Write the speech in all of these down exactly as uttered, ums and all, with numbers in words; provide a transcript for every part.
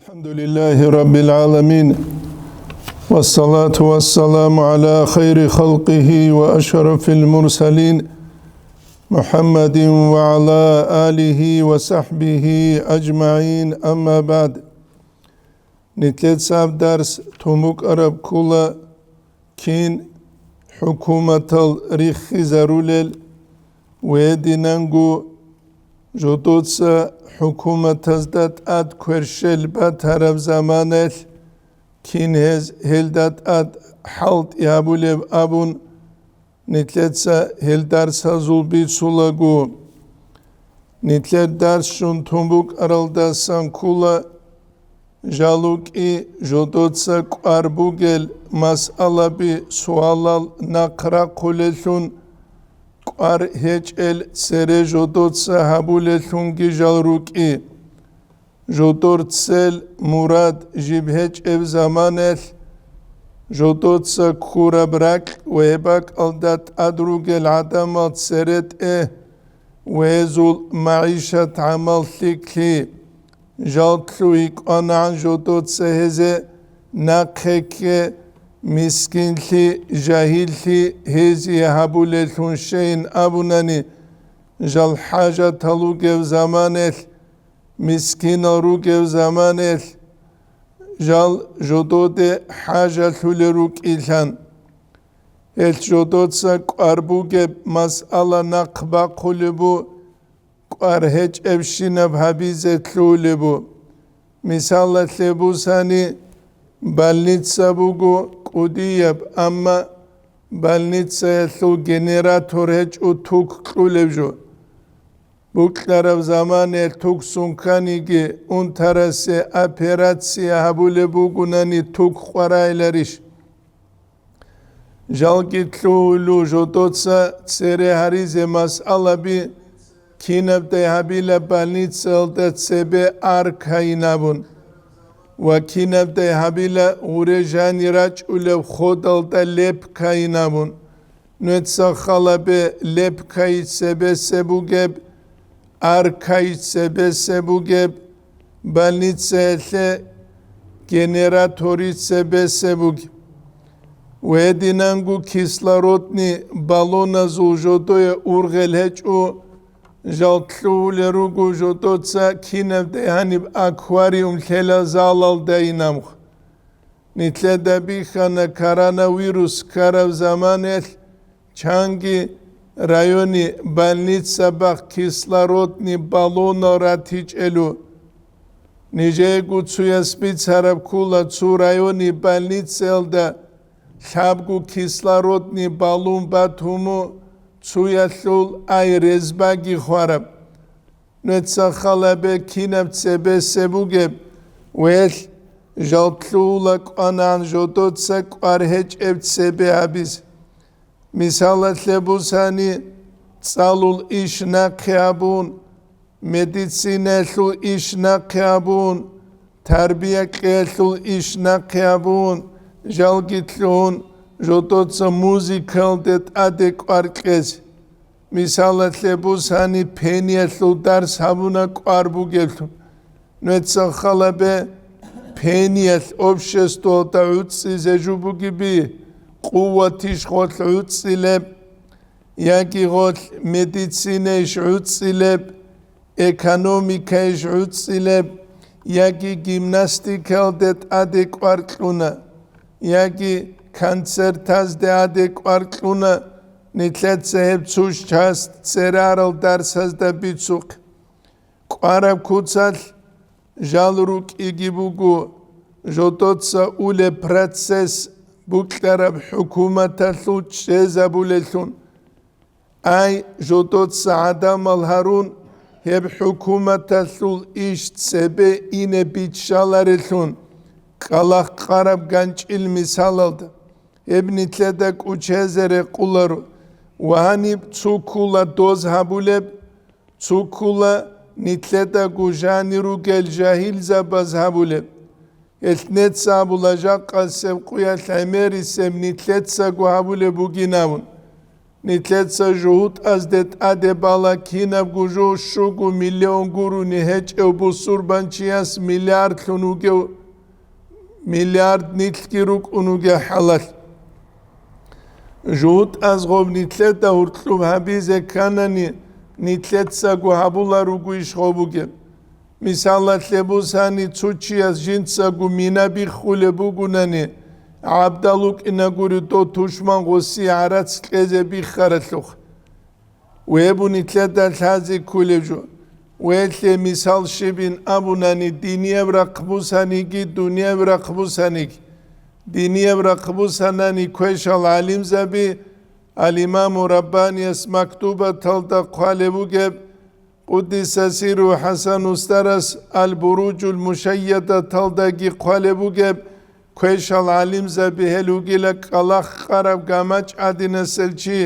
الحمد لله رب العالمين، والصلاة والسلام على خير خلقه وأشرف المرسلين، محمد وعلى آله وصحبه أجمعين، أما بعد. Нилъеца гьаб дарс тун букӀараб ккола, кин хӀукуматал риххизарулел ва гьединанго жодоца хӀукуматазда тӀад кверщел батараб заманаялъ кин гьез гьелда тӀад хӀалтӀи гьабулеб абун, нилъеца гьел дарсазул бицулаго. Нилъер дарс щун тун букӀаралдасан ккола, жал рукӀи жодоца кӀвар бугел масъалаби суалал нахъ рахъулеллъун, кӀвар гьечӀел цере жодоца гьабулеллъунги жал рукӀи. Жодор цел, мурад жиб гьечӀеб заманаялъ, жодоца ккураб ракь ва гьеб бакӀалда тӀад ругел гӀадамал церетӀе ва гьезул магӀишат гӀамал лъикӀлъи, жал лъугьи-кӀванагӀан жодоца гьезе нахъе кке, мискинлъи, жагьиллъи гьезие гьабулеллъун щейин абунани, жал хӀажатал ругеб заманаялъ, мискинал ругев заманаялъ жал жододе хӀажалъулел рукӀилан. Гьелъ жодоца кӀвар бугеб масъала нахъ бахъулеб бу, кӀвар гьечӀебщинаб гьабизе лъугьулеб бу. Мисалалъе бусани, больница буго кӀудияб, амма больницаялъул генератор гьечӀо ток кьулеб жо. Букьараб заманаялъ ток сунканиги, унтарасе операция гьабулеб бугунани ток къварайиларищ? Жалги лъугьулу жодоца цере гьаризе масъалаби, кинабдай гьабила больницаялда цебе аркайин абун ва кинабдай гьабила гъуре жани рачӀулеб ходалда лепкайин абун. Нуеца халабе лепкай цебесе бугеб, аркай цебесе бугеб, больницаялъе генератори цебесе бугеб. Гьединанго кислородный баллоназул жодое ургъел гьечӀо, жал лъугьулел руго жодоца кинабдай гьаниб аквариум лъела залалдайин абун. Нилъеда бихьана коронавирус ккараб заманаялъ чанги райони больницабахъ кислородный баллонал ратичӀелу. Нижего цуяс бицараб ккола цо райони больницаялда лъабго кислородный баллон батуму цуялъул ай резбаги хвараб. Нуеца халабе кинаб цебесе бугеб, велъ, жал лъугьула кӀванагӀан жодоца кӀвар гьечӀеб цебе гьабизе. Мисалалъе бусани, цӀалул иш нахъе гьабун, медицинаялъул иш нахъе гьабун, тарбия кьеялъул иш нахъе гьабун, жалги лъугьун жодоца музыкалде тӀаде кӀвар кьезе. Мисалалъе бусани, пениялъул дарс гьабуна кӀвар бугеблъун. Нуеца халабе пениялъ обществоялда гӀуцӀизе жо бугеби, къуватищ гъолъ гӀуцӀилеб, яги гъолъ медицинайищ гӀуцӀилеб, экономикайищ гӀуцӀилеб, яги гимнастикалде тӀаде кӀвар кьуна, яги концертазде гьаде кӀвар кьуна, нилъеца гьеб цо часть церарал дарсазда бицухъ. КӀвараб куцалъ жал рукӀиги буго, жодоца улеб процесс букьараб хӀукуматалъул чӀезабулеллъун. Ай, жодоца гӀадамал гьарун, гьеб хӀукуматалъул иш цебе ине биччаларелъун, кӀкӀалахъ къараб ганчӀил мисалалда, гьеб нилъеда кӀучезе рекъоларо, ва гьаниб цо ккола доз гьабулеб, цо ккола нилъедаго жанир ругел жагьилзабаз гьабулеб. Гьелъ неца абула жакъасеб къуялъ гӀемерисеб нилъецаго гьабулеб бугин абун. Нилъеца жугьутӀазде тӀаде бала кинабго жо щуго миллион гурони гьечӀев бусурбанчияс миллиардлъун вугев, миллиард нилъги рукӀун вугев хӀалалъ. ЖугьутӀаз гъоб нилъеда гьуркьуб гьабизе кканани, нилъецаго гьабулар ругойищ гъоб бугеб? Мисалалъе бусани, цо чияс жинцаго мина биххулеб бугунани, гӀабдал вукӀинагури дов тушман гъосие гӀарац кьезе биххаралъухъ. Вебу нилъеда лъази ккулев жо. Велъе мисал щибин абунани, динияб рахъ бусаниги, дунияб рахъ бусаниги. Динияб рахъ бусанани квешал гӀалимзаби, ал-Имаму Раббанияс мактубаталда хъвалеб бугеб, Къуддиса сирру ХӀасан устарас ал-Буруджул Мушайядаталдаги хъвалеб бугеб, квешал гӀалимзаби гьел вугила кӀкӀалахъ къараб гамачӀ гӀадинасел чи,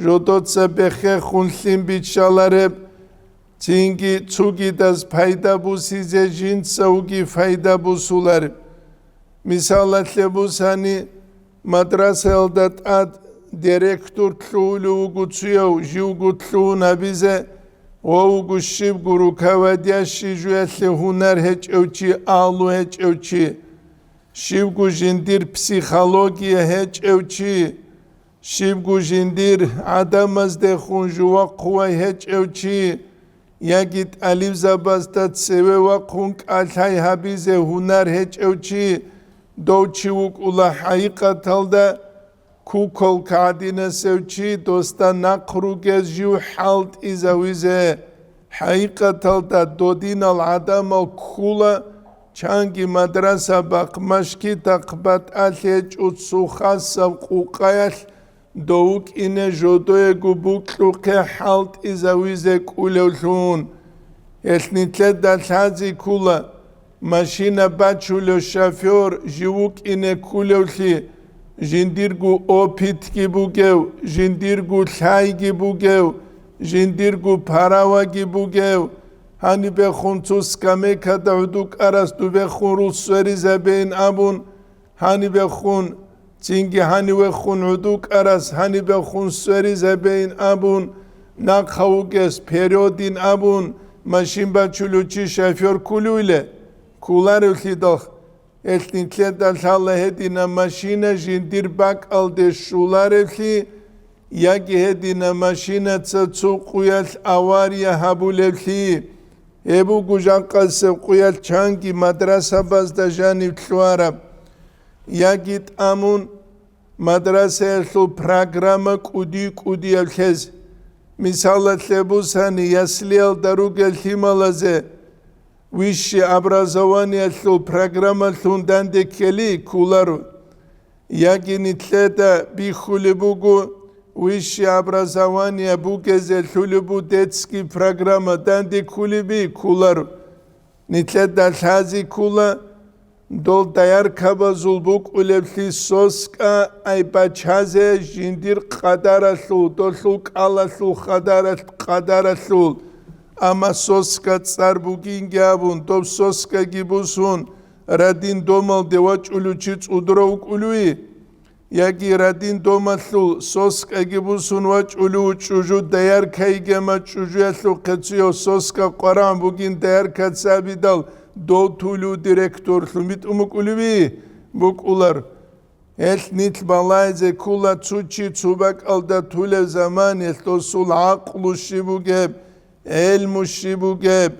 жодоца бехехун лъим биччалареб, цинги цугидаз пайда бусизе жинцавги пайда бусулареб. Мисалалъе бусани, мадрасаялда тӀад директор лъугьулев вуго цуяв, живго лъугьун гьабизе, гъов вуго щибго руководящий жуялъе гьунар гьечӀев чи, агьлу гьечӀев чи, щибго жиндир психология гьечӀев чи, щибго жиндир гӀадамаздехун жува хъувай гьечӀев чи, яги тӀалибзабазда цеве вахъун кӀалъай гьабизе гьунар гьечӀев чи, дов чи вукӀула хӀакъикъаталда куколка гӀадинасев чи, досда нахъ ругез жив хӀалтӀизавизе. ХӀакъикъаталда додинал гӀадамал ккула, чанги мадраса бахъ, машгитахъ батӀалъи гьечӀо цо хасаб къукъаялъ, дов вукӀине жодоего букьухъе хӀалтӀизавизе кӀулевлъун. Гьелъ нилъеда лъази ккула, машина бачулев шофёр жив вукӀине ккулевлъи, жиндирго опытги бугев, жиндирго лъайги бугев, жиндирго праваги бугев, гьанибехун цо скамейкада гӀуду кӀарас дубехун рул сверизабейин абун, гьанибехун, цинги гьанивехун гӀуду кӀарас гьанибехун сверизабейин абун, нахъа вугес периодин абун, машин бачулев чи шофёр ккулевиле, кколаревлъидал, гьелъ нилъеда лъала гьедина машина жиндир бакӀалде щуларевлъи, яги гьедина машинаца цо къуялъ авария гьабулевлъи. Гьеб буго жакъасеб къуялъ чанги мадрасабазда жанив лъугьараб. Яги тӀамун мадрасаялъул программа кӀуди-кӀудияб лъез. Мисалалъе бусани, яслиялда ругел лъималазе высшее образованиялъул программалъун данде ккели кколаро. Яги нилъеда бихьулеб буго, высшее образование бугезе лъулеб бу детский программа данде ккулеби кколаро. Нилъеда лъази ккула, дол дояркабазул букӀулеблъи соскӀа ай бачазе жиндир къадаралъул, долъул кӀалалъул хадарал-, къадаралъул. Амма соскӀа цӀар бугинги абун, доб соскӀаги бусун, радин домалде вачӀулев чи цӀудурав вукӀулев? Яги радин домалъул соскӀаги бусун вачӀулев чӀужу дояркайги, амма чӀужуялъухъе цуяв соскӀа къварагӀун бугин дояркаца абидал, дов тулев директорлъун битӀун букӀулеби? БукӀулар. Гьелъ нилъ балайзе ккула цо чи цо бакӀалда тулев заман, гьелъ досул гӀакълу щиб бугеб, гӀелму щиб бугеб,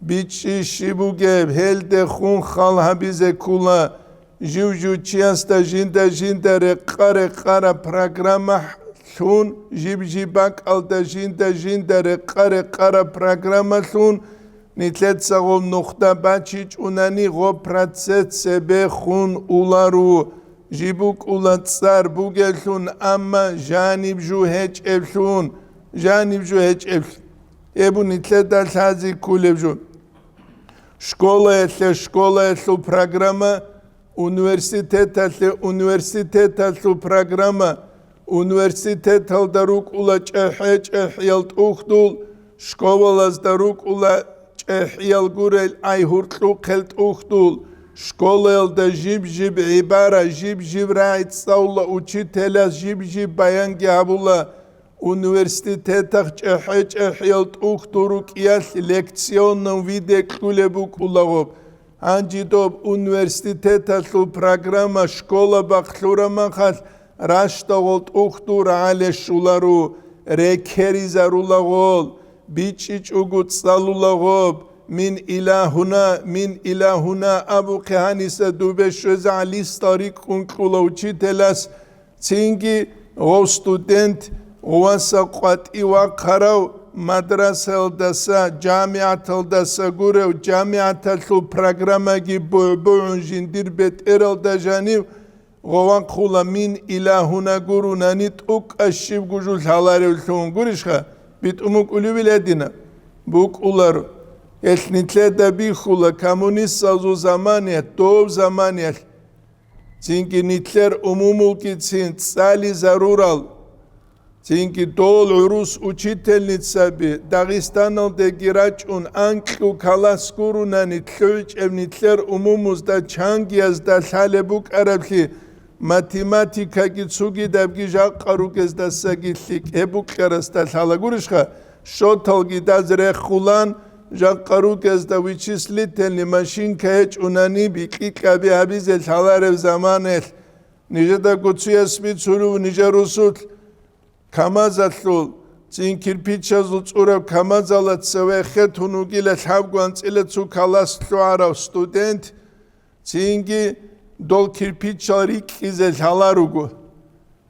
бичӀчӀи щиб бугеб, гьелдехун хал гьабизе ккула, жив-жив чиясда жинда-жинда рекъа-рекъараб программалъун, жиб-жиб бакӀалда жинда-жинда рекъа-рекъараб программалъун, нилъеца гъоб нухда бачичӀунани гъоб процесс цебехун уларо, жиб букӀула цӀар бугеблъун, амма жаниб жо гьечӀеблъун, жаниб жо гьечӀеблъун. Гьеб нилъеда лъази ккулеб жо. Школаялъе школаялъул программа, университеталъе университеталъул программа, университеталда рукӀула чӀехӀе-чӀехӀиял тӀухьдул, школалазда рукӀула чӀехӀиял гурел ай гьуркьухъел тӀухьдул, школаялда жиб-жиб гӀибара, жиб-жиб рагӀи цӀалула, учителас жиб-жиб баянги гьабула, Университетах чӀехӀе-чӀехӀиял тӀухьдул рукӀиялъ лекционном виде кьулеб букӀулагъоб. Гьанже доб университеталъул программа школа бахълъураб махалъ ращдагъул тӀухьдул рагӀале щоларо, рекеризарулагъол, бичӀчӀичӀого цӀалулагъоб, мин илагьуна, мин илагьуна абухъе гьаниса дубе щвезегӀан листал рикӀкӀун кьула учителас. Цинги гъов студент гъуваса къватӀи вахъарав, мадрасаялдаса, жамигӀаталдаса гурев, жамигӀаталъул программаги бугӀбугӀун жиндир бетӀералда жанив гъов вахъула, мин илагьуна гурунани тӀокӀаб щибго жо лъаларевлъун. Гурищха, битӀун букӀулеб гьедина? БукӀуларо. Гьелъ нилъеда бихьула коммунистазул заманиялъ, дов заманиялъ. Цинги нилъер умумулгицин цӀализарурал, цинги дол гӀурус учительницаби Дагъистаналдеги рачӀун анкьу калас гурунани лъугӀичӀеб нилъер умумузда чангиязда лъалеб букӀараблъи, математикаги цугидабги жакъа ругездасаги лъикӀ гьеб букьарасда лъала гурищха, щоталги даз рехулан, жакъа ругезда вычислительный машинка гьечӀунани бикьикьаби гьабизе лъаларев заманаялъ, нижеда гуцуяс бицунеб нижер русулъ КамАЗалъул, цин кирпичазул цӀураб КамАЗала цеве хетун вугила лъабго анцӀила цо калас лъугӀарав студент, цинги дол кирпичал рикӀкӀизе лъаларуго.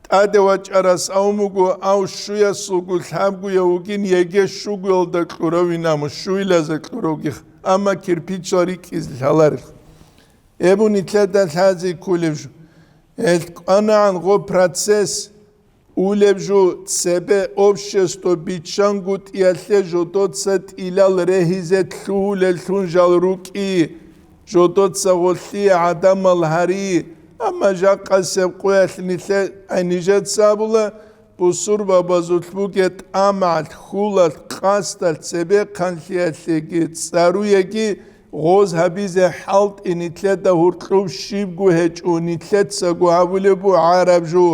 ТӀаде вачӀарас авун буго, ав щуясулго лъабгояв вугин, еге щугоялда кьуравин, амма щуйлазда кьуравгих, амма кирпичал рикӀкӀизе лъаларел. Гьеб нилъеда лъазе кколеб жо. Гьелъ кӀванагӀан гъо процесс улеб жо, цебе общество биччангутӀиялъе жодоца тӀилал регьизе лъугьулеллъун жал рукӀи, жодоца гъолъие гӀадамал гьари, амма жакъасеб къоялъ нилъе гӀайнижеца абула, бусурбабазулъ бугеб тӀамагӀалъ, хьулалъ, къасдалъ, цебехъанлъиялъеги цӀаруеги гъоз гьабизе хӀалтӀи нилъеда гьуркьуб щибго гьечӀо, нилъецаго гьабулеб бугӀараб жо.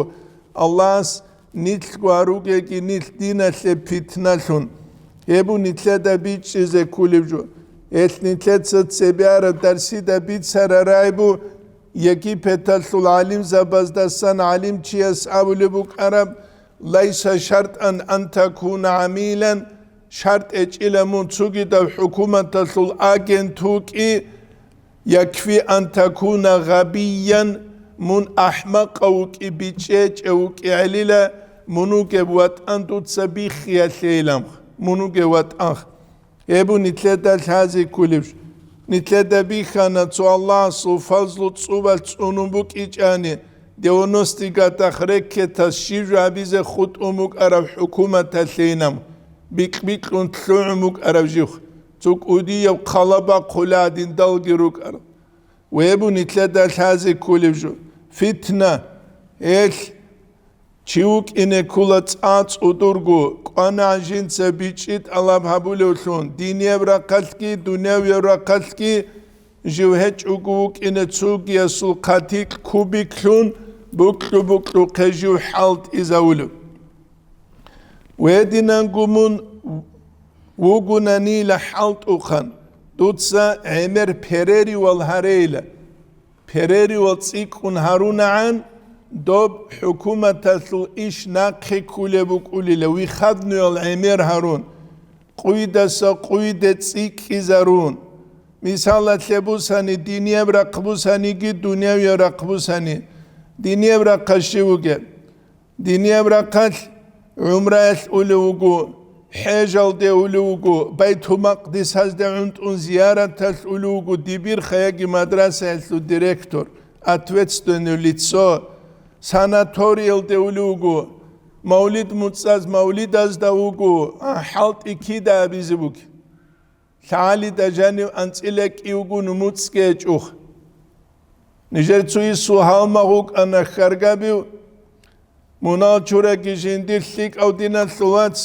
Аллагьас нилъго гьаругеги нилъ диналъе питналъун. Гьеб нилъеда бичӀчӀизе кколеб жо. Гьелъ нилъеца цебеараб дарсида бицарарай бу, Египеталъул гӀалимзабаздасан гӀалимчияс абулеб букӀараб, «Лайса шартӀан ан такуна гӀамилан», шартӀ гьечӀила мун цогидаб хӀукуматалъул агент вукӀи, «якфи ан такуна гъабиян», мун ахӀмакъав вукӀи, бичӀчӀечӀев вукӀи гӀелила, мун вугеб ватӀан дуца биххиялъейилан, мун вугев ватӀан. Гьеб нилъеда лъазе кколеб жо. Нилъеда бихьана цо Аллагьасул фазлу цӀубалъ цӀунун букӀичӀани, девяностый годах рекетас щиб жо гьабизе хутӀун букӀараб хӀукуматалъейилан, бикь-бикьун лъугӀун букӀараб жив, цо кӀудияб хъалабахъулеб гӀадиндалги рукӀарал. Гьеб нилъеда лъазе кколеб жо. Фитна, гьелъ чи вукӀине ккола цӀа цӀудурго, кӀванагӀан жинца бичӀчӀи тӀалаб гьабулевлъун, динияб рахъалъги, дунявияб рахъалъги жив гьечӀого вукӀине цогиясул хъатикь кубиклъун букьу-букьухъе жив хӀалтӀизавулев. Гьединанго мун вугонанила хӀалтӀухъан, дуца гӀемер переривал гьарейила. Переривал цӀикӀкӀун гьарунагӀан, доб хӀукуматалъул иш нахъе кколеб букӀулила, выходнойял гӀемер гьарун, къуйдаса къуйде цӀикӀкӀизарун. Мисалалъе бусани, динияб рахъ бусаниги, дунявияб рахъ бусани. Динияб рахъалъ щив вугеб? Динияб рахъалъ гӀумраялъ улев вуго, хӀежалде улев вуго, Байтул-Макъдисазде гӀунтӀун зияраталъ улев вуго, дибирха яги мадрасаялъул директор, ответственное лицо, санаториялде улев вуго, мавлид муцӀаз мавлидазда вуго, а, хӀалтӀи кида абизе буги. ЛъагӀалида жанив анцӀила кӀиявго нумуцӀги гьечӀо. Нижер цо исул гьалмагъ вукӀана хьаргабив, мунал чураги жиндир лъикӀав диналъул вац.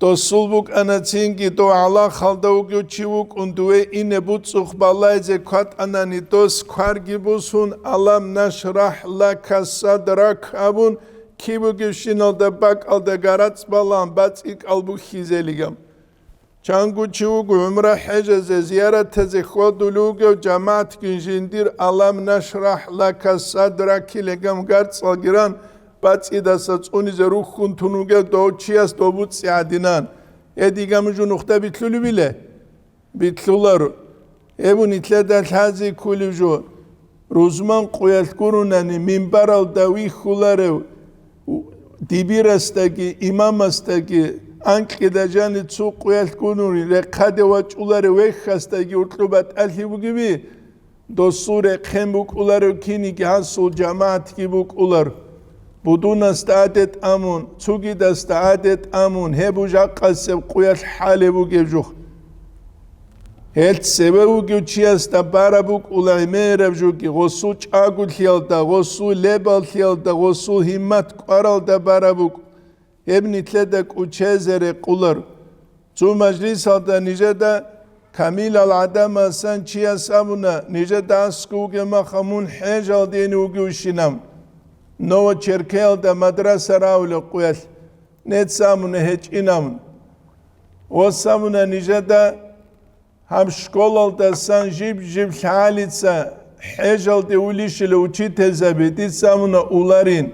Досул букӀана цинги дов гӀалахалда вугев чи вукӀун, дуве ине буцӀцӀухъ балайзе кватӀанани, дос кварги бусун, «Алам нашрахӀ лака садрак» абун, киб бугебщиналда бакӀалда гарацӀ балагьун бацӀцӀикӀкӀал бухьизелигам. Чанго чи вуго гӀумра хӀежазе, зияратазе хьвадулев вугев, жамагӀатги жиндир «Алам нашрахӀ лака садрак» килегам гарцӀалги ран, бацӀцӀидаса цӀунизе рухьун тун вугев дов чияс дов буцӀцӀи гӀадинан. Гьедигам жо нухда битлъулебила? Битлъуларо. Гьеб нилъеда лъазе кколев жо. Рузман къуялъ гурунани минбаралда вихьуларев дибирасдаги, имамасдаги, анкьида жанив цо къуялъ гуруни рехъаде вачӀуларев вехьасдаги уркьуб батӀалъи бугеби, досул рехъен букӀуларев киниги гьасул жамагӀатги букӀулар. Будунасда гӀадет амун, цугидасда гӀадет амун, гьеб жакъасеб къуялъ хӀалеб бугеб жух. Гьел цеве вугев чиясда бараб букӀула гӀемераб жуги, гъосул чӀаголъиялда, гъосул лебаллъиялда, гъосул гьиммат кӀваралда бараб букӀ. Гьеб нилъеда кӀучезе рекъулар. Цо мажлисалда нижеда камилал гӀадамасан чияс абуна, нижеда аскӀов вугеб маха мун хӀежалдейин вугевщинав. Новочеркеялда мадраса равулев къуялъ, нецамуна гьечӀинавун. Гъосамуна нижеда гьаб школалдасан жиб-жиб лъагӀалица хӀежалде улищила учительзаби, дицамуна уларин.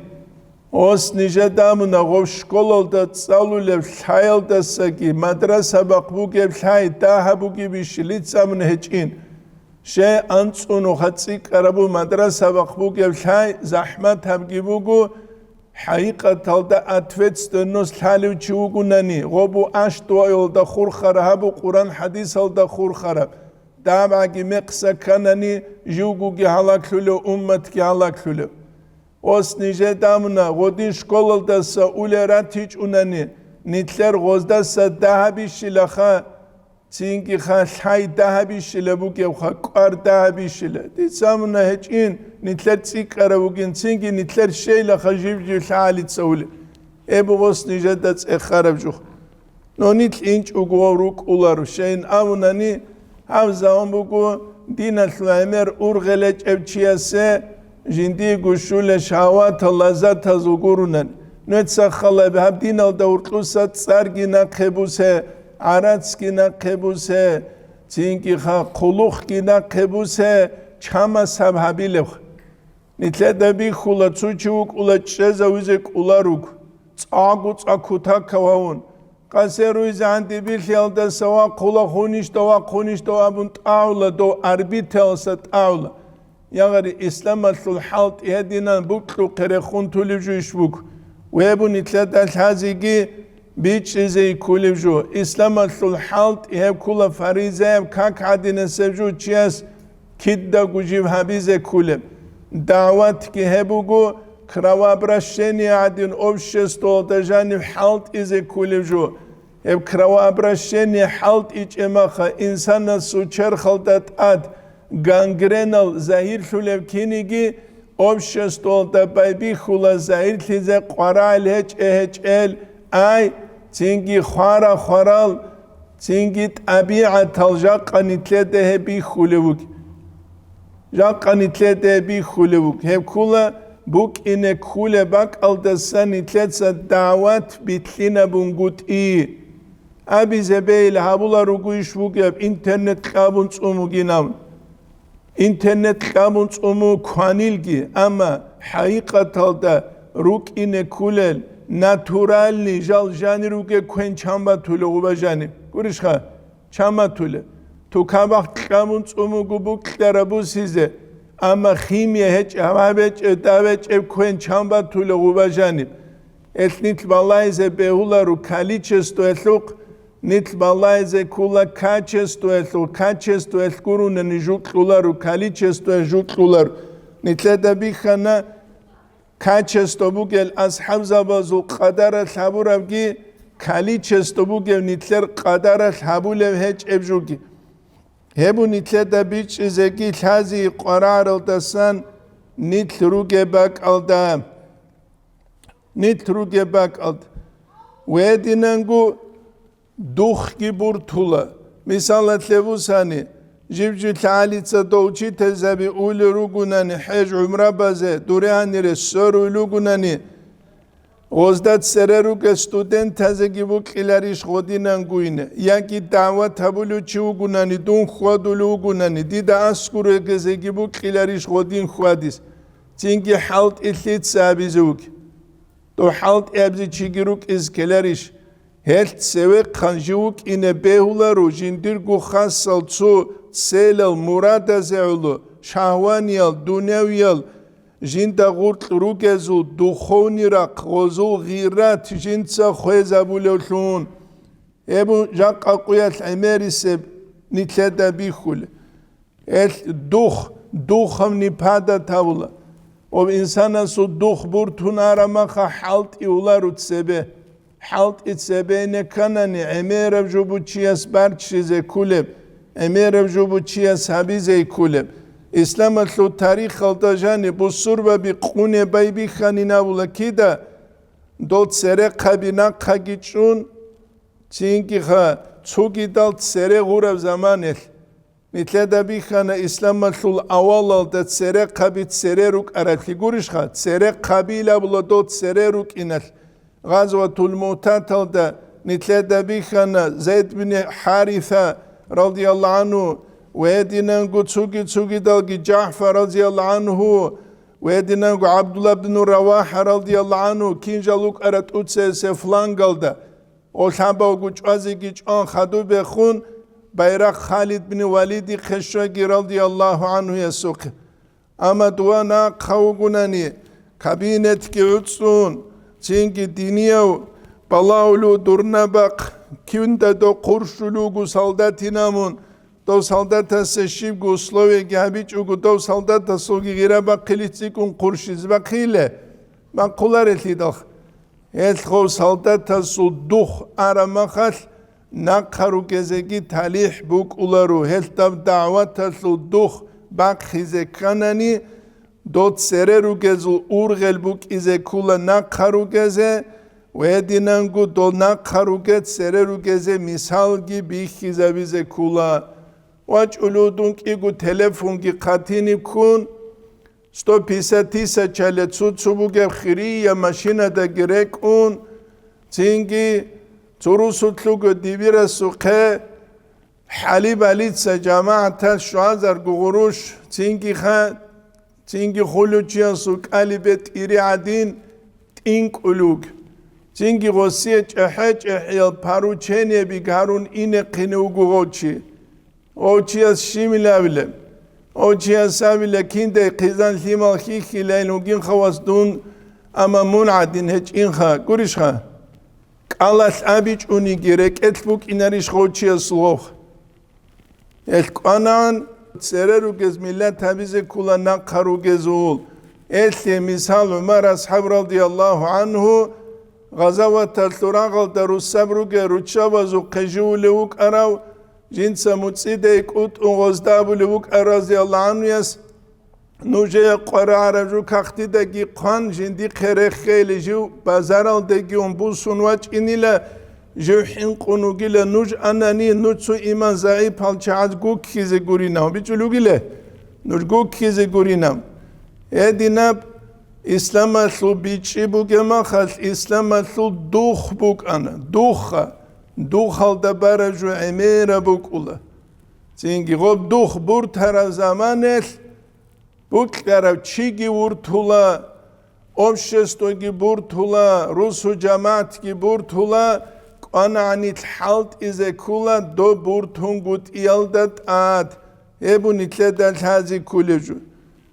Гъос нижедамуна гъов школалда цӀалулеб лъаялдасаги мадраса бахъ бугеб лъай дагьаб бугебищ лицамун гьечӀин. Щай анцӀунуха цӀикӀкӀарабу мадраса бахъ бугеб лъай захӀмат гьабги буго, хӀакъикъаталда ответственность лъалев чи вугунани, гъобу аштуайолда хурхара гьабу Къуран хӀадисалда хурхара, дабгӀаги мекъса кканани, живгоги гьалаклъулев, умматги гьалаклъулев. Ос нижедамуна, гъодин школалдаса уле ратичӀунани, нилъер гъоздаса дагьабищилаха, цинги ха лъай дагьабищила бугевха, кӀвар дагьабищила. Дица муна гьечӀин, нилъер цӀикӀкӀарав вугин, цинги нилъер щейилаха жив-жив лъагӀалица ули. Эбу гъос нижеда цӀехараб жух. Но нилъ инчӀого гъов рукӀуларо, щайин абунани, гьав заман буго, диналъул гӀемер ургъелечӀев чиясе жиндиего щулел шагьаватал лаззатазул гурунан. Нуца халаб гьаб диналда уркьуса цӀарги нахъе бусе, гӀарацги нахъе бусе, цинги ха хъулухъги нахъе бусе, чамас гьаб гьабилеб. Нилъеда бихьула, цо чи вукӀула чӀезавизе кӀуларуг, цӀагъу-цӀа кутакав гьавун. Къасе руйзе гӀандибилъиялдаса вахъула, хунищда вахъунищда абун тӀагӀула, дов арбиталса тӀагӀула. Ягъари, исламалъул хӀалтӀи гьединан букьухъе рехун тулеб жуйищ буго? Вебу нилъеда лъазеги бичӀчӀизе кколеб жо. Исламалъул хӀалтӀи гьеб ккула фаризаяб как гӀадинасеб жо чияс кидаго жив гьабизе кколеб. ДагӀватги гьеб буго, кровообращение гӀадин обществоялда жанив хӀалтӀизе кколеб жо. Гьеб кровообращение хӀалтӀичӀеб маха, инсанасул черхалда тӀад гангренал загьирлъулеб киниги, обществоялда байбихьула загьирлъизе къварагӀел гьечӀе-гьечӀел, ай, цинги хвара-хварал, цинги тӀабигӀатал жакъа нилъеда гьеб бихьулев вугеб. Жакъа нилъеда гьеб бихьулев вугеб. Гьеб ккула букӀине кколеб бакӀалдаса нилъеца дагӀват билълъинабунгутӀи. Абизе бейил гьабула ругуйищ вугеб интернет кьабун цӀумугинав. Интернет кьабун цӀуму кванилги, амма хӀакъикъаталда рукӀине ккулел натуральный жал жанир ругел квен чан батулев гъуба жаниб. Гурищха, чан батулев. Тукабахъ кьабун цӀумугу букьараб бусизе, амма химия гьечӀеб, гьаб гьечӀеб, даб гьечӀеб квен чан батулев гъуба жаниб. Гьелъ нилъ балагьизе бегьуларо количествоялъухъ, нилъ балагьизе ккула качествоялъухъ, качествоялъ гурунани жукьуларо, количествоялъ жукьуларо. Нилъеда бихьана, качество бугел асхӀабзабазул къадаралъ гьабурабги, количество бугев нилъер къадаралъ гьабулев гьечӀеб жуги. Гьеб нилъеда бичӀчӀизеги лъази къвараралдасан нилъ ругеб бакӀалда. Нилъ ругеб бакӀалда. Гьединанго духъги буртула. Мисалалъе бусани, жиб-жиб лъагӀалица дов учительзаби ули ругунани хӀеж гӀумра базе, дуре гьанире сверуй ругунани, Гъозда цере ругел студентазеги букьиларищ гъодинан гуйне, яги дагӀват гьабулев чи вугунани, дун хьвадулев вугунани, дида аскӀор вегезеги букьиларищ гъодин хьвадиз, цинги хӀалтӀи лъица абизе вугеб? Дов хӀалтӀи абизе чиги рукӀизе ккеларищ? Гьелъ цевехъан жив вукӀине бегьуларо жиндирго хасал цо целал, мурадазе гӀоло, шагьваниял, дунявиял, жинда гъоркь ругезул духовный рахъ, гъозул гъират жинца хвезабулевлъун. Гьеб жакъа къуялъ гӀемерисеб нилъеда бихьулеб. Гьелъ дух, духовный падат гьабула. Ва инсанасул дух буртун арамаха хӀалтӀи уларо цебе. ХӀалтӀи цебе ине кканани, гӀемераб жо буго чияс барччизе кколеб, гӀемераб жо буго чияс гьабизе кколеб. Исламалъул тарихалда жаниб бусурбаби къуне байбихьанин абула кида, дол церехъаби нахъаги чӀун, цинги ха цогидал цере гъураб заманелъ. Нилъеда бихьана исламалъул авалалда церехъаби цере рукӀараблъи гурищха? Церехъабилабула дол цере рукӀиналъ. Гъазватул Муътаталда нилъеда бихьана Зайд бин ХӀариса, радияллагьу гӀангьу, ва гьединанго цуги-цугидалги ЖагӀфар, радияллагьу гӀангьу, ва гьединанго ГӀабдулла бин РавахӀа, радияллагьу гӀангьу, кин жал рукӀара тӀуцесеб флангалда. О лъабавго чӀвазеги чӀван хадуб бехун, байрахъ Халид бин Валидихъе щвеги, радияллагьу гӀангьуясухъе. Амма дова нахъа вугунани, кабинетги гӀуцӀун, цинги динияв балагьулев дурнабахъ, кинда дов хъурщулев вуго солдатинав мун, дов солдатасе щибго условияги гьабичӀого, дов солдатасулги гъира бахъилищ цӀикӀкӀун хъурщизе бахъиле, бахъуларелъидалха. Гьелъго солдатасул дух арамахалъ нахъа ругезеги талихӀ букӀуларо, гьелъ дагӀваталъул дух бахъизе кканани, дол цере ругезул ургъел букӀизе ккула нахъа ругезе, ва гьединанго дол нахъа ругел цере ругезе мисалги бихьизабизе ккула. ВачӀулев дун кӀиго телефонги хъатиниб ккун, сто пятьдесят тысячале цо-цо бугеб хирия машинадаги рекӀун, цинги цо русулъго дибирасухъе хӀалиб алица жамагӀаталъ щуазарго гъурущ, цинги ха-, цинги хулучиясул кӀалибе тӀири гӀадин тӀинкӀулуг, цинги гъосие чӀехӀе-чӀехӀиял поручениеби гьарун инехъине вуго гъов чи. Гъов чияс щибилавилеб? Гъов чияс абила, киндай хъизан лъимал хьихьилайин вугин хавас дун, амма мун гӀадин гьечӀинха, гурищха? КӀалалъ абичӀониги рекӀелъ букӀинарищ гъов чиясул гъов? Гьелъ кӀванагӀан цере ругез миллат гьабизе ккула нахъа ругезул. Гьелъе мисал ГӀумар асхӀаб радияллагьу гӀангьу, гъазаваталъул рагъалда руссаб ругел руччабазухъе живулев вукӀарав, жинца муцӀидай кӀутӀун гъозда абулев вукӀарав разияллагьу гӀангьуяс, нужее къварагӀараб жо кагътидаги хъван, жиндихъе реххейиле жив базаралдеги ун бусун вачӀинила, жив хӀинкъун вугила, нуж анани, нуж цо иман загӀипал чагӀаз гуккизе гуринав бичӀул вугиле, нуж гуккизе гуринав. Гьединаб исламалъул бичӀчӀи бугеб махалъ, исламалъул дух букӀана, духа, духалда бараб жо гӀемераб букӀула. Цинги гъоб дух буртараб заманалъ букьарав чиги вуртула, обществоги буртула, русу-жамагӀатги буртула, кӀванагӀанилъ хӀалтӀизе ккула доб буртунгутӀиялда тӀад. Гьеб нилъеда лъазе кколеб жо.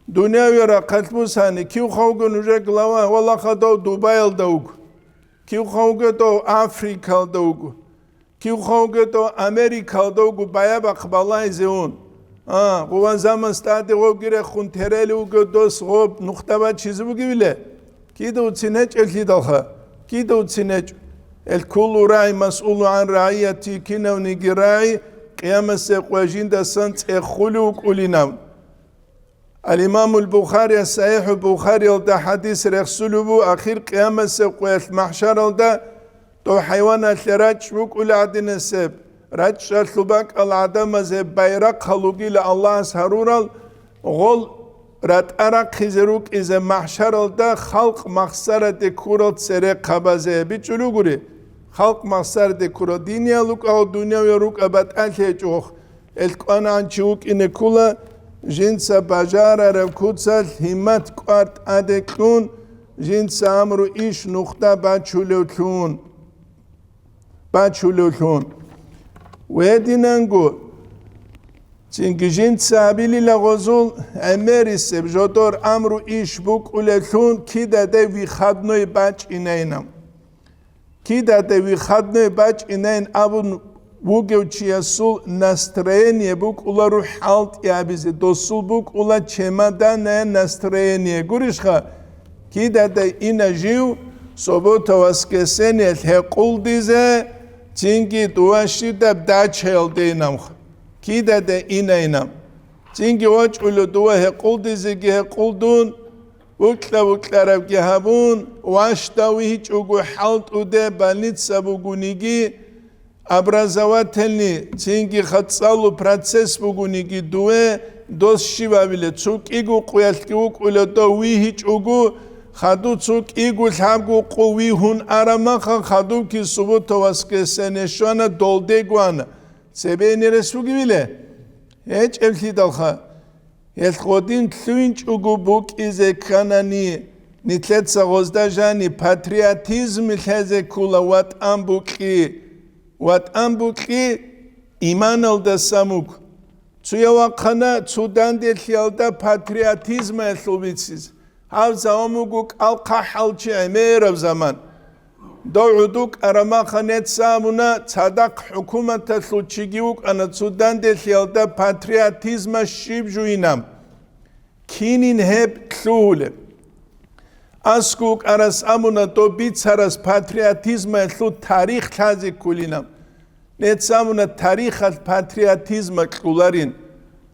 Дунявияб рахъалъ бусани, кив хавго нужер глава, валлагь, дов Дубаялда вуго, кив хавго дов Африкалда вуго, кив хавго дов Америкалда вуго, баябахъ балайзе ун. А, гъуван заман стаде гъобги рехун терели вуго дос гъоб нухда бачизе бугевиле? Кидав цин гьечӀелъидалха, кидав цин гьечӀо. Эл куллу рагӀи масъулу гӀан рагӀияти, кинавниги рагӀи къиямасеб къважиндасан цӀехулев вукӀулинав. Ал-Имамул Бухарияс СахӀихӀул Бухариялда хӀадис рехсулеб буго, ахир къиямасеб къоялъ махӀшаралда дов хӀайваналъе рачӀ букӀула гӀадинасеб, рачӀчӀалъул бакӀал гӀадамазе байрахъал ругила Аллагьас гьарурал, гъол ратӀа рахъизе рукӀизе махӀшаралда халкъ махсараде ккурал церехъабазе бичӀчӀулугури. Халкъ махсараде ккурал диниял рукӀа ва дунявиял рукӀа батӀалъи гьечӀо. Гьел кӀванагӀан чи вукӀине ккула, жинца бажарараб куцалъ гьиммат кӀвар тӀаде кьун, жинца амру иш нухда бачулевлъун. Бачулевлъун. Гьединанго, цинги жинца гьабилила гъозул гӀемерисеб жодор амру иш букӀулевлъун кидадай выходной бачӀинайна. Кидадай выходной бачӀинайин абун вугев чиясул настроение букӀула рухӀ хӀалтӀи абизе, досул букӀула чемоданное настроение. Гурищха? Кидадай ина жив суббота-воскресенье гьекъулдизе, цинги дува щибаб дачаялдейинамха. Кидадай инайинам. Цинги вачӀула дува гьекъулдизеги гьекъулдун, букьа-букьарабги гьабун, ващдав вихьичӀого хӀалтӀуде больница бугониги, образовательный, цинги хацӀалу процесс бугониги дуве, дос щивабиле, цо кӀиго къуялъги вукӀула дов вихьичӀого, хадув цо кӀиго лъабго къо вигьун арамаха, хадубки суббота-воскресенье щвана, долде гвана. Цебе инерес бугевиле? ГьечӀеблъидалха. Гьелъ гъодин лъугьинчӀого букӀизе кканани, нилъеца гъозда жани патриотизм лъезе ккула ватӀан букьи. ВатӀан букьи иманалдаса мук. Цуя вахъана цо данделъиялда патриотизмаялъул бициз. Гьав заман буго кӀал хъахӀал чи гӀемераб заман. Дов гӀодов кӀарамаха нецамуна, цадахъ хӀукуматалъул чиги вукӀана цо данделъиялда патриотизма щиб жуйинаб. Кинин гьеб лъугьулеб? Аскук арас амуна доб бицарас патриотизмаялъул тарих лъазе кколинаб. Нецамуна тарихалъ патриотизма кьуларин.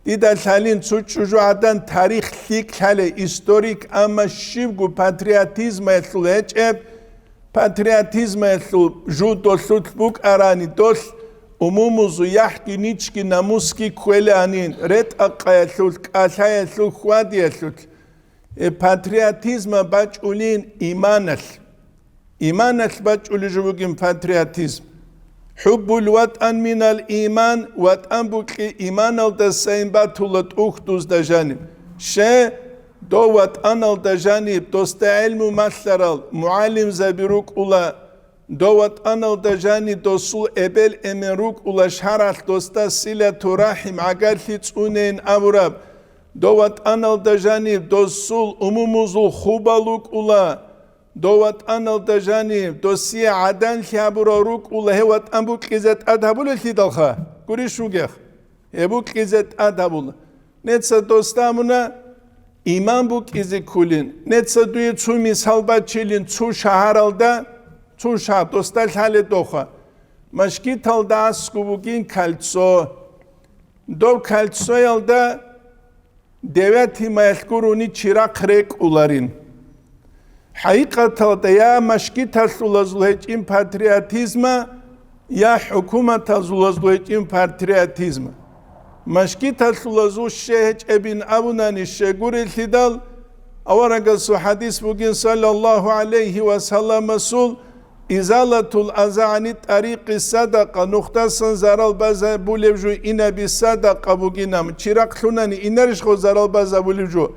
Дида лъалин цо чӀужугӀадан тарих лъикӀ лъале историк, амма щибго патриотизмаялъул гьечӀеб, патриотизмаялъул жу долъулъ букӀарани долъ, умумузу яхӀги ничги намусги кквелаанин, ретӀа-къаялъулъ, кӀалъаялъулъ, хьвадиялъулъ. Э, патриотизма бачӀулин иманалъ. Иманалъ бачӀулеб жо бугин патриотизм. ХӀуббул ватӀан минал иман, ватӀан букьи иманалдасайин батула тӀухьдузда жаниб. Ще, дов ватӀаналда жаниб, досда гӀелму малъарал мугӀалимзаби рукӀула, дов ватӀаналда жани досул эбел-эмен рукӀула шаргӀалъ досда силату рахӀим гӀагарлъи цӀунейин абураб, дов ватӀаналда жаниб досул умумузул хубал рукӀула, дов ватӀаналда жаниб досие гӀаданлъи гьабурал рукӀула, гьев ватӀан букьизе тӀад гьабулелъидалха, гурищ вугех, гьеб букьизе тӀад гьабула. Неца досда амуна иман букӀизе ккулин. Неца дуе цо мисал бачилин, цо шагьаралда, цо шагь-, досда лъале доха. Машгиталда аскӀу бугин кольцо. Доб кольцоялда девятый маялъ гурони чирахъ рекӀуларин. ХӀакъикъаталда я машгиталъулазул гьечӀин патриотизма, я хӀукуматазулазул гьечӀин патриотизма. Машгиталъулазул ще гьечӀебин абунани щегурелъидал, аварагасул хӀадис бугин, саллаллагьу гӀалайгьи ва салламасул, изалатул аза гӀани тӀарикъи садакъа, нухдасан зарал базабулеб жо инаби садакъа бугинам, чирахълъунани инарищ гъо зарал базабулеб жо?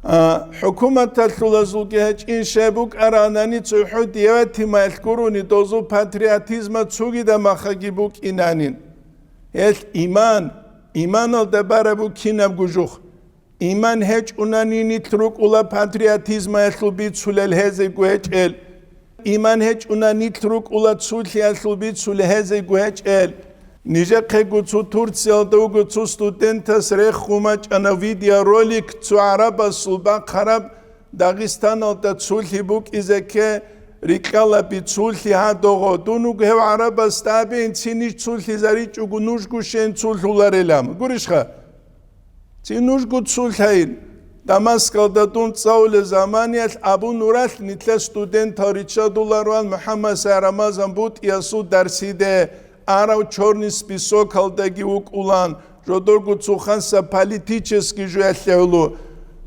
А, хӀукуматалъулазулги гьечӀин щай букӀаранани цохӀо девятый маялъ гурони дозул патриотизма цугида махаги букӀинанин. Гьелъ иман, иманалда бараб букинаб гужух. Иман гьечӀунани нилъ рукӀула патриотизмаялъул бицулел гьезего гьечӀел. Иман гьечӀуна нилъ рукӀула цулъиялъул бицулел гьезего гьечӀел. Нижехъего цо Турциялда вуго цо студентас рехун бачӀана видеоролик, цо гӀарабасул бахъараб, Дагъистаналда цулъи букӀизе кке, рикьала би цулъи гьадуго. Дун вуго гьев гӀарабасда абейин, цинищ цулъизаричӀого нужго щейин цулъуларилан. Гурищха? Цин нужго цулъайин. Дамаскалда дун цӀалулеб заманиялъ Абу Нуралъ нилъер студентал риччадулароан МухӀаммад Сай Рамазан БутӀиясул дарсиде арав чорный списокалдаги вукӀулан, жодорго цо ханса политический жоялъе гӀоло.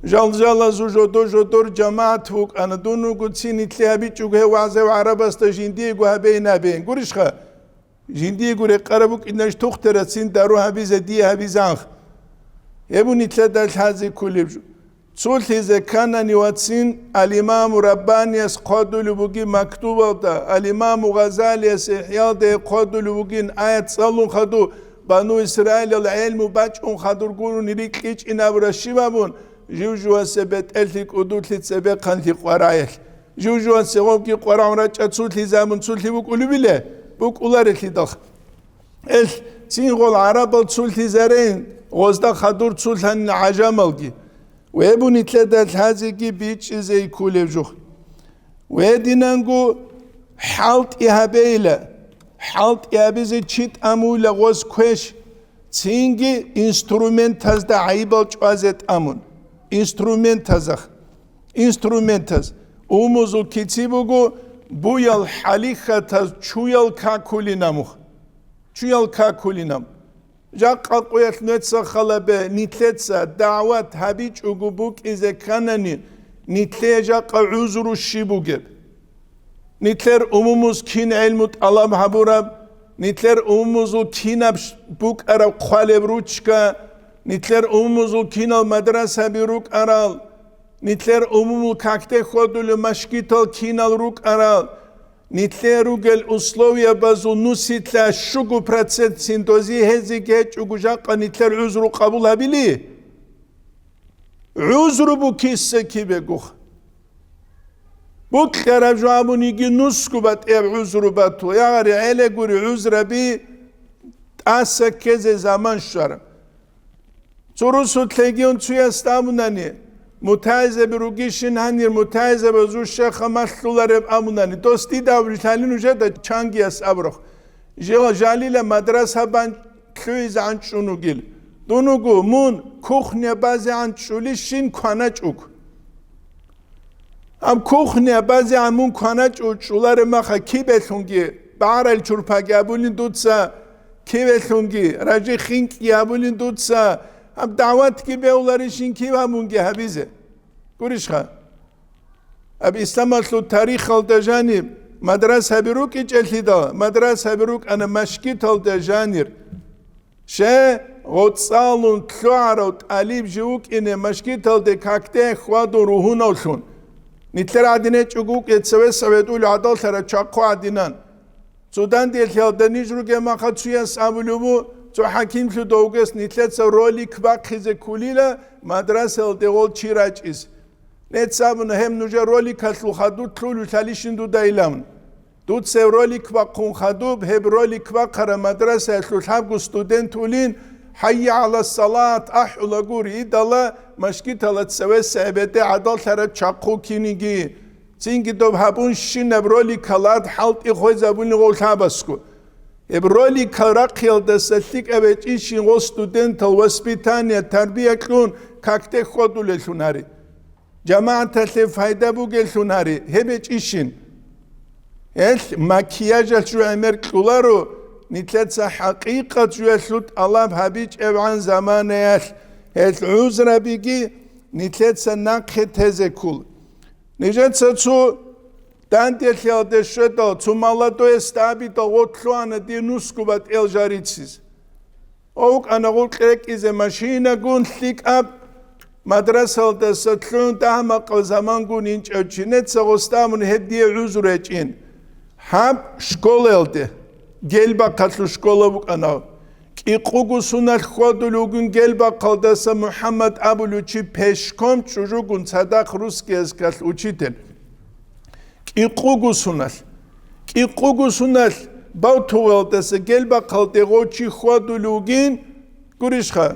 Жал-жалазул жодор-жодор жамагӀат вукӀана. Дун вуго цин нилъе гьабичӀого гьев вагӀза гьев гӀарабасда жиндиего гьабейин-гьабейин. Гурищха? Жиндиего рекъараб букӀинчӀищ тухтарацин дару гьабизе дие гьабизанх. Гьеб нилъеда лъазе кколеб жо. Цулъизе кканани вацин, ал-Имаму Раббанияс хъвадулев вугин мактубалда, ал-Имаму Гъазалияс ИхӀялда хъвадулев вугин аят цӀалун хадуб, Бану Исраилал гӀелму бачӀун хадур гурони рикьичӀин абураб щиб абун, жив-живасе бетӀерлъи кӀудулъи цебехъанлъи къвараялъ. Жив-живан сегъобги къварагӀун рачӀа цулъизе абун цулъи букӀулебиле? БукӀуларелъидал. Эл, цин гъол гӀарабал цулъизарейин, гъозда хадур цулъанин гӀажамалги. Гьеб нилъеда лъазеги бичӀчӀизе кколеб жо. Гьединанго хӀалтӀи гьабейила, хӀалтӀи гьабизе чи тӀамуйла гъоз квеш, цинги инструментазда гӀайибал чӀвазе тӀамун. Инструментазах. Инструментаз. Умумузул кици буго, буял хӀалихьатаз чуял какулин амух. Чуял какулин ам. Жакъа къоялъ нуца халабе, нилъеца дагӀват гьабичӀого букӀизе кканани, нилъее жакъа гӀузру щиб бугеб? Нилъер умумуз кин гӀелму тӀалаб гьабураб, нилъер умумузул кинаб ш-, букӀараб хъвалеб ручка, нилъер умумузул кинал мадрасаби рукӀарал, нилъер умумул какде хьвадулев машгитал кинал рукӀарал, нилъее ругел условиябазул нусилъа щуго процентцин дози гьезиги гьечӀого жакъа нилъер гӀузру къабул гьабили? ГӀузру букиса кибегух. Букьараб жо абуниги нусго батӀияб гӀузру бату. Ягъари гӀелагури гӀузраби тӀаса ккезе заман щвараб. Цо русул лъегиун цуясда абунани, мутаизаби ругищин гьанир, мутаизабазул шеха малъулареб абунани, дос дида абулелъали нужеда чангияс абурахъ. Жила жалила мадраса бан лъугӀизегӀан чӀун вугил. Дун вуго, мун кухня базегӀан чӀулищин кваначӀуг. Гьаб кухня базегӀан мун кваначӀо чӀолареб маха кибелъунги багӀарал чурпаги абулин дуца, кибелъунги ражи хинкӀги абулин дуца, гьаб дагӀватги бегьуларищин киб гьабунги гьабизе. Гурищха? Гьаб исламалъул тарихалда жаниб мадрасаби рукӀичӀелъидал, мадрасаби рукӀана машгиталда жанир. Ще, гъоцӀалун лъугӀарав тӀалиб жив вукӀине машгиталде какде хьвадун ругьунавлъун. Нилъер гӀадин гьечӀого вукӀе цевеса гьедул гӀадаллъараб чахъу гӀадинан. Цо данделъиялда ниж ругеб маха цуяс абулеб бу, цо хӀакимлъуда вугес нилъеца ролик бахъизе ккулила мадрасаялде гъол чи рачӀиз. Нец абуна, гьеб нужер роликалъул хадур лъулелъалищин дуда илан. Дуца ролик бахъун хадуб, гьеб ролик бахъараб мадрасаялъул лъабго студент улин, «ХӀайя гӀала салат» ахӀулагури идала, машгитала цевеса гӀебеде гӀадаллъараб чахъу киниги. Цинги доб гьабунщинаб роликалад хӀалтӀи хвезабуни гъов лъабасго. Гьеб роликал рахъиялдаса лъикӀаб гьечӀищин гъов студентал воспитание, тарбия кьун, какде хьодулелъун гьари. ЖамагӀаталъе пайда бугеллъун гьари, гьеб гьечӀищин. Гьелъ макияжалъ жо гӀемер кьоларо, нилъеца хӀакъикъат жоялъул тӀалаб гьабичӀебгӀан заманаялъ, гьелъ гӀузрабиги нилъеца нахъе тезе ккол. Нижеца цо данделъиялде щведал, цо молодоесда абидал гъорлъуана дир нусго батӀиял жарицин. ВукӀана гъоркь рекӀизе машинагун лъикӀаб, мадрасалдаса лъугӀун дагьа-макъаб замангун инчӀев чи, неца гъосда абуна гьеб дие гӀузру гьечӀин. Гьаб школаялде, Гелбахъалъул школа букӀана. КӀикъуго суналъ хьвадулев вугин Гелбахъалдаса МухӀаммад абулев чи пешком чӀужугун цадахъ русскиязкалъ учитель. КӀикъуго суналъ. КӀикъуго суналъ Бавтугъалдаса Гелбахъалде гъов чи хьвадулев вугин, гурищха?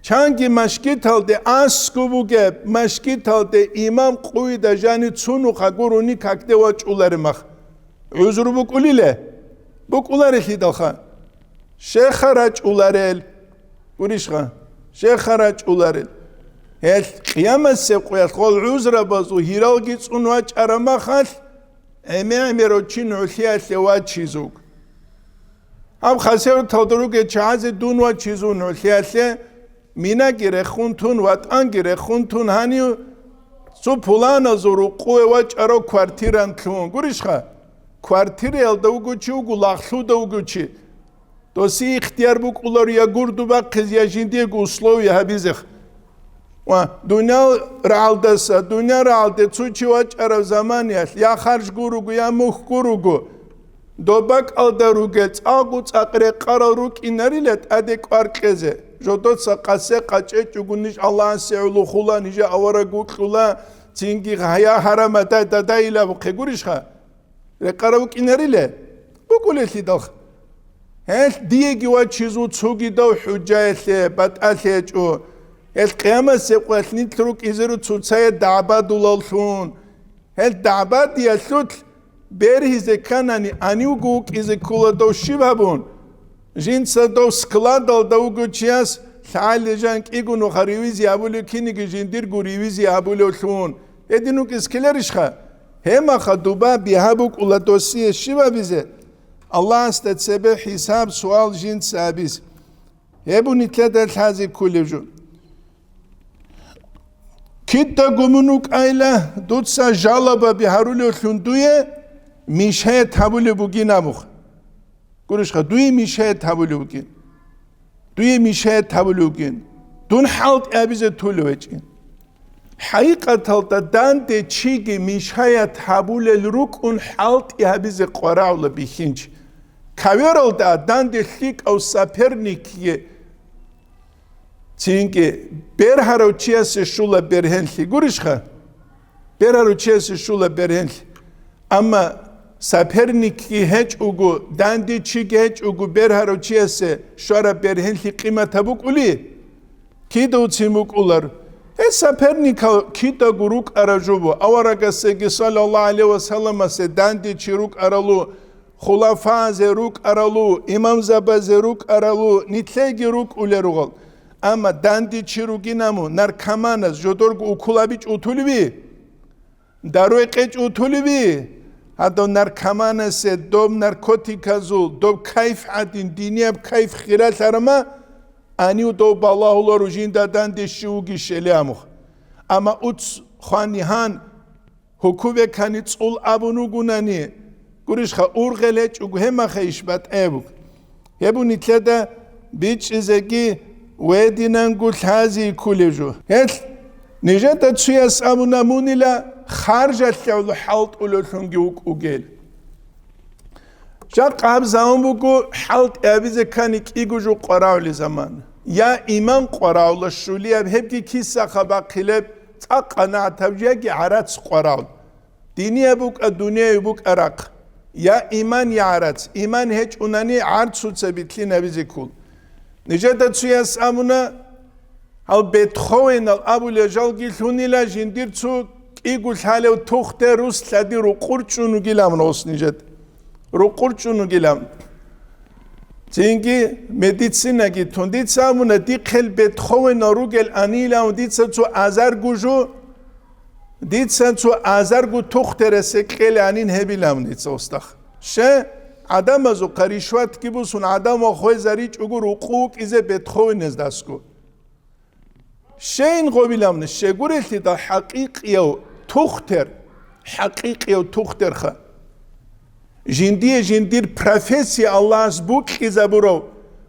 Чанги машгиталде, аскӀоб бугеб машгиталде имам къуйда жани цунухъа гурони какде вачӀулареб мах. ГӀузру букӀулиле? БукӀуларелъидалха. Шеха рачӀуларел. Гурищха? Шеха рачӀуларел. Гьелъ къиямасеб къоялъ гъол гӀузрабазул гьиралги цӀун вачӀараб махалъ, гӀемер-гӀемерав чи нугӀлъиялъе вачизуг. Гьаб хасавюрталда ругел чагӀазе дун вачизун гӀолъиялъе минаги рехун тун, ватӀанги рехун тун, гьанив цо пуланазул рукъове вачӀарав квартиран лъугьун. Гурищха? Квартираялда вуго чи, вуго лагълъуда вуго чи. Досие ихтияр букӀуларо я гурду бахъизе, я жиндиего условие гьабизех. Ва дуниял рагӀалдаса, дуниял рагӀалде цо чи вачӀарав заманиялъ я харж гуруго, я мухь гуруго, доб бакӀалда ругел цӀакъго-цӀакъ рекъарал рукӀинарила тӀаде кӀвар кьезе. Жодоца къасе къачӀечӀого ниж Аллагьасе гӀолохула, нижа авараг вукьула, цинги гьая гьарамадай дадайилабухъе гурищха? Рекъарав вукӀинарила? БукӀулелъидалха. Гьелъ диеги вачизул цогидав хӀужаялъе, батӀалъи гьечӀо. Гьелъ къиямасеб къоялъ нилъ рукӀизе руго цоцае дагӀбадулаллъун. Гьелъ дагӀбадиялъулъ бергьизе кканани, гьанивго вукӀизе ккола дов щиб гьабун? Жинца дов складалда вуго чияс лъагӀалилан кӀиго нухалъ ревизия гьабулев кинниги жиндирго ревизия гьабулевлъун. Гьедин вукӀиз ккеларищха? Гьебмаха дуба бигьа букӀула досие щиб гьабизе? Аллагьасда цебе хӀисаб-суал жинца гьабиз. Гьеб нилъеда лъазе кколеб жо. Кидаго мун вукӀайла, дуца жалобаби гьарулевлъун дуе мешает гьабулеб бугин абухъ. Гурищха, дуе мешает гьабулев вукӀин. Дуе мешает гьабулев вукӀин. Дун хӀалтӀи гьабизе тулев гьечӀин. ХӀакъикъаталда данде чиги мешает гьабулел рукӀун хӀалтӀи гьабизе къварагӀула бихьинчи. Кавералда данде лъикӀав соперникги Цинги бергьарав чиясе щула бергьенлъи. Гурищха? Бергьарав чиясе щула бергьенлъи. Амма соперникги гьечӀого, данде чиги гьечӀого бергьарав чиясе щвараб бергьенлъи къиматаб букӀули? Кидавцин букӀулар. Гьеб соперникал кидаго рукӀараб жо буго. Аварагасеги, саллаллагьу гӀалайгьи ва салламасе, данде чи рукӀаралу, хулафазе рукӀаралу, имамзабазе рукӀаралу, нилъееги рукӀулел ругел. Амма данде чи ругин абун, наркоманас жодорго укол гьабичӀо утулеби? Дару гьекъечӀо утулеби? Гьадав наркоманасе доб наркотиказул, доб кайф гӀадин, динияб кайф хиралъарама, гьанив дов балагьуларо жинда данде щив вугищали амухъ. Амма уц хвани гьан, гьукубекани цӀул абун вугунани, гурищха, ургъел гьечӀого гьебмаха иш батӀаяб буго. Гьеб нилъеда бичӀчӀизеги гьединанго лъази кколеб жо. Гьелъ нижеда цуяс абуна мунила харжалъе хӀалтӀулевлъунги вукӀугел. Жакъа гьаб заман буго хӀалтӀи гьабизе ккани кӀиго жо къварагӀули заман. Я иман къварагӀула щулияб, гьебги кисаха бахъилеб, цӀакъ къанагӀатаб жо, яги гӀарац къварагӀул. Динияб букӀа, дунияй букӀа рахъ. Я иман, я гӀарац. Иман гьечӀунани гӀарцуца битлъин гьабизе ккол. Нижеда цуяс абуна, гьал Бетховенал абулел жалги лъунила жиндир цо кӀиго лъалев тухте рус лъади рукъур чӀун вугилан гъос нижеда. Рукъур чӀун вугилан. Цинги медицинаги тун. Дица абуна, дихъел Бетховенал ругел анилан дица цо азарго жо, дица цо азарго тухтерасе кьеланин гьебилан дица устах. Ще, гӀадамазухъа ришватги бусун, гӀадамал хвезаричӀого рукъу вукӀизе Бетховенез дасго. Щейин гъобилавни щегурелъидал хӀакъикъияв тухтер, хӀакъикъияв тухтерха. Жиндие жиндир профессия Аллагьас букьизабурав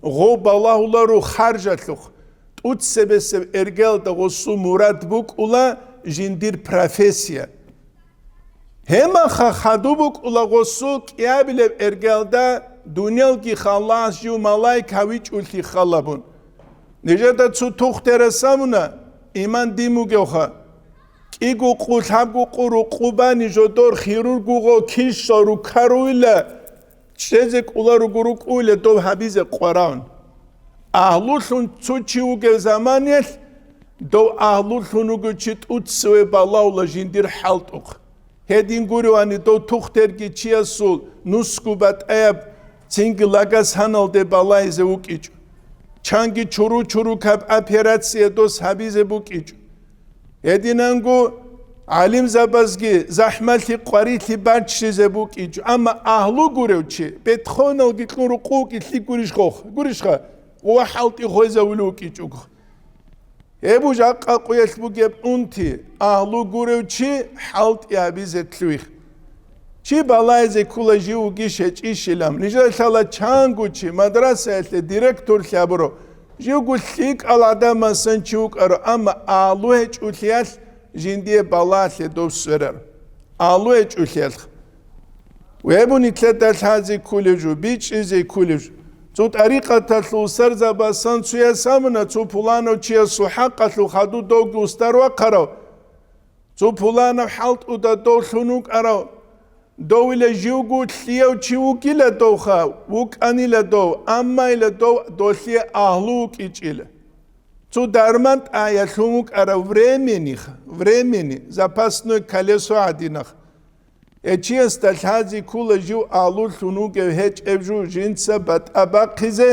гъов балагьуларо харжалъухъ, тӀуцебесеб эргалда гъосул мурад букӀула жиндир профессия. Гьемаха хадуб букӀула гъосул кӀиабилеб эргалда, дунялги халлас жив малаик гьавичӀулъи халабун. Нижеда цо тухтерас абуна, иман дин бугевха. КӀиго къу, лъабго къу рукъу бани жодор хирургуго кишал руккаруила, чӀезе кӀуларуго рукӀуила дов гьабизе къваравун. Агьлулъун цо чи вугев заманиялъ, дов агьлулъун вуго чи тӀуцеве балагьула жиндир хӀалтӀухъ. Гьедин гуревани, дов тухтерги чиясул нусгу батӀаяб цинги лагас гьаналде балагьизе вукӀичӀо. Чанги чуру-чурукаб операция дос гьабизе букӀичӀо. Гьединанго ГӀалимзабазги захӀмалъи къварилъи баччизе букӀинчӀо, амма агьлу гурев чи, бетхъоналги кьун рукъувги лъи гурищ хох, гурищха, ва хӀалтӀи хвезавулев вукӀинчӀого. Гьеб жакъа къуялъ бугеб унти, агьлу гурев чи хӀалтӀи гьабизе лъугьих. Чи балагьизе ккола жив вугищ гьечӀищилан. Нижер лъала чанго чи, мадрасаялъе директорлъи абурав, живго лъикӀал гӀадамасан чи вукӀарав, амма агьлу гьечӀолъиялъ жиндие балагьлъи дов сверар. Агьлу гьечӀолъиялъ. Веб нилъеда лъазе кколев жо, бичӀчӀизе кколев жо. Цо тӀарикъаталъул сарзабасан цояс абуна, цо пуланав чиясул хӀакъалъулъ хадув довги устар вахъарав, цо пуланав хӀалтӀуда дов лъун вукӀарав, довила живго лъияв чи вукӀила довха, вукӀанила дов, амма ила дов долъие агьлу вукӀичӀила. Цо дарман тӀаялъун вукӀарав времени, времени, запасное колесо гӀадинах. Гьечиясда лъази ккола жив агьлулъун вугев гьечӀеб жо жинца батӀа бахъизе,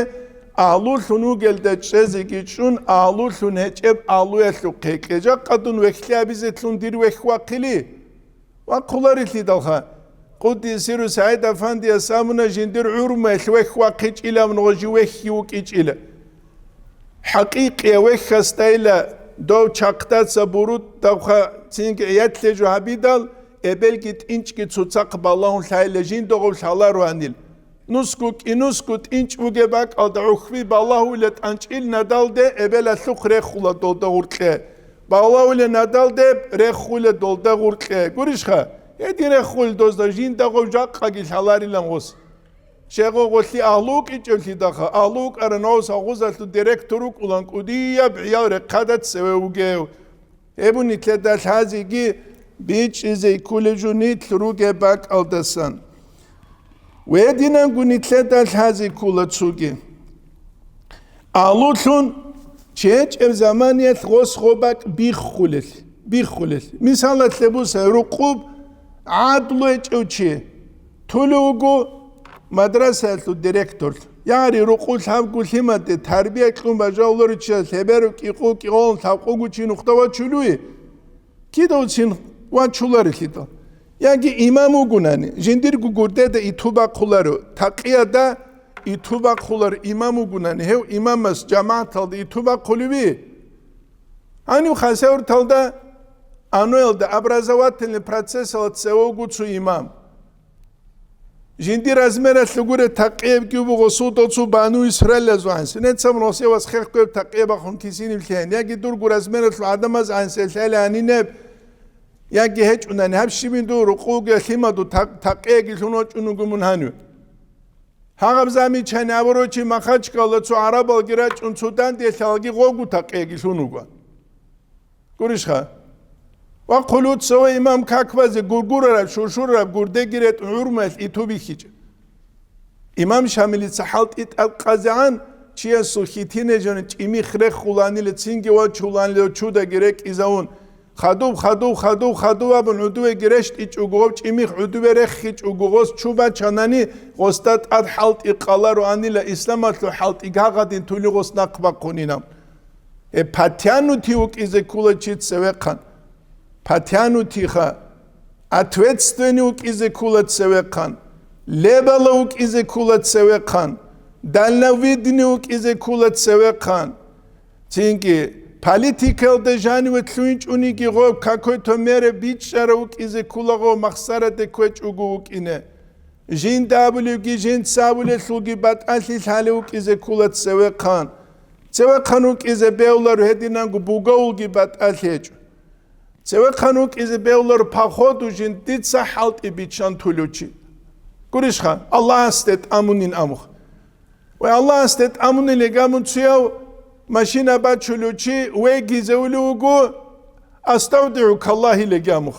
агьлулъун вугелда чӀезеги чӀун, агьлулъун гьечӀеб агьлуялъухъе кье. Жакъа дун вехьлъи гьабизелъун дир вехь вахъили? Вахъуларелъидалха. Къуддисиру СагӀид Афандияс абуна, жиндир гӀурмаялъ вехь вахъичӀилан гъожи вехьги вукӀичӀила. ХӀакъикъия вехьасдайила дов чахъдаца бурутӀавха цинги гӀиятлъе жо гьабидал, эбелги тӀинчӀги цоцахъ балагьун лъайила жиндагъов лъаларуанил. Нусго кӀинусго тӀинчӀ бугеб бакӀалда гӀухьби балагьуйла тӀанчӀил надалде эбелалъухъ рехула долда гъуркье. Балагьуйла надалде рехула долда гъуркье. Гурищха? Гьедин рехула дозда жиндагъов жакъаги лъаларилан гъос. Щегъо гъолъи агьлу вукӀинчӀевлъидалха, агьлу вукӀарав гъос агъузалъул директор вукӀулан кӀудияб гӀиял рехъада цеве вугев. Гьеб нилъеда лъазеги бичӀчӀизе кколеб жо нилъ ругеб бакӀалдасан. Гьединанго нилъеда лъазе ккола цоги. Агьлулъун чечӀеб заманиялъ гъос гъо бакӀ биххулел, биххулел. Мисалалъе буса, рукъуб гӀадлу гьечӀев чи тулев вуго мадрасаялъул директорлъун. Ягъри рукъу лъабго лъимаде тарбия кьун бажавуларев чияс лъеберу кӀикъу-кӀикъолан лъабкъого чи нухда вачулев? Кидавцин вачуларелъидал. Яги имам вугунани, жиндирго гурдеда иту бахъуларо, такъияда иту бахъуларо имам вугунани, гьев имамас жамагӀаталда иту бахъулеви? Гьанив хасавюрталда, аноялда, образовательный процессалда цеве вуго цо имам. Жиндир размералъ гуре такъиябги буго, суда цо бану Исраилазул гӀанси. Нецамун гъосевас хехго гьеб такъияб бахун кисинив лъен, яги дурго размералъул гӀадамаз гӀанси лъела гьанинеб, яги гьечӀунани, гьаб щибин ду рукъуге лъимаду так-, такъиягилъун вачӀун вуго мун гьанив. Гьагъаб замичани абурочи Махачкала цо гӀарабалги рачӀун, цо дандиялъалги гъогу такъиягилъун вуго. Гурищха? Ва хъулуцаве имам какбазе гургурараб, шуршурараб гурдеги ретӀун гӀурмаялъ иту бихьичӀеб. Имам Шамилица хӀалтӀи тӀадкъазегӀан чиясул хьитине жан чӀимих рехуланила, цинги вачуланила чудаги рекӀизавун. Хадуб, хадуб, хадуб, хадуб абун гӀудувеги рещтӀичӀого, гъов чӀимих гӀудуве реххичӀого, гъос чу бачанани, гъосда тӀад хӀалтӀи къаларуанила, исламалъул хӀалтӀи гагъадин тули гъос нахъ бахъунинаб. Э, патянути вукӀизе ккола чи цевехъан. Патянутиха, ответственный вукӀизе ккола цевехъан. Лебала вукӀизе ккола цевехъан. Дальновидный вукӀизе ккола цевехъан. Цинги, политикалда жаниве лъугьинчӀониги гъо какой-то мере бичӀчӀарав вукӀизе ккола гъо махсараде кквечӀого вукӀине. Жинда абулевги, жинца абулелъулги батӀалъи лъалев вукӀизе ккола цевехъан. Цевехъан вукӀизе бегьуларо гьединанго бугавулги батӀалъи гьечӀо. Цевехъан вукӀизе бегьуларо походу жиндица хӀалтӀи биччан тулев чи. Гурищха, Аллагьасде тӀамунин амух. Ва Аллагьасде тӀамунилеги амун цуяв машина бачулев чи вегизе улев вуго, «АставдигӀука Аллагь» илеги амух.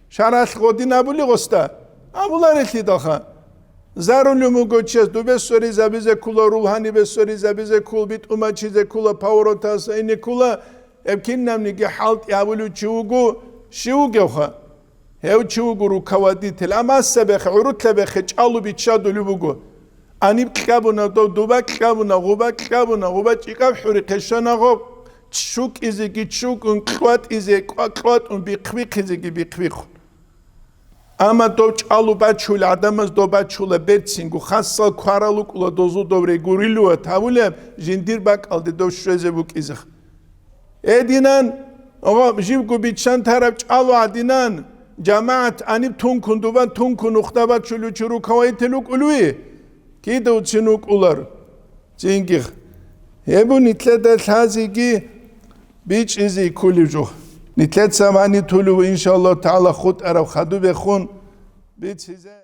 ШаргӀалъ гъодин абули гъосда? Абуларелъидалха. Зарулев вуго чияс дубе сверизабизе ккола, рул гьанибе сверизабизе ккол, битӀумачизе ккола, повороталса ине ккола, гьеб кинабниги хӀалтӀи гьабулев чи вуго, щив вугевха? Гьев чи вуго руководитель, амма асабехъе, гӀурутлъабехъе чӀалу биччадулев вуго. Аниб кьабуна дов, дуба кьабуна, гъуба кьабуна, гъуба чӀикӀаб хӀури хъешана гъоб, чукӀизеги чукӀун, кьватӀизе кьва-, кьватӀун, бихъ-бихъизеги бихъ-бихъун. Амма дов чӀалу бачул гӀадамаз дов бачула берцинго, хасал кварал рукӀула дозу дов регулировать гьавулеб, жиндир бакӀалде дов щвезе букӀизех. Гьединан, гъо, жибго биччан тараб чӀалу гӀадинан, жамагӀат гьаниб тункун, дубан тункун, нухда бачулев чи рукавайтел вукӀулев? Кидавцин вукӀулар. Цинги гьеб нилъеда лъазеги бичӀчӀизе кколев жо. Нилъеца мани тулев, иншаллагьу тагӀала, хутӀараб хадубехун бицизе.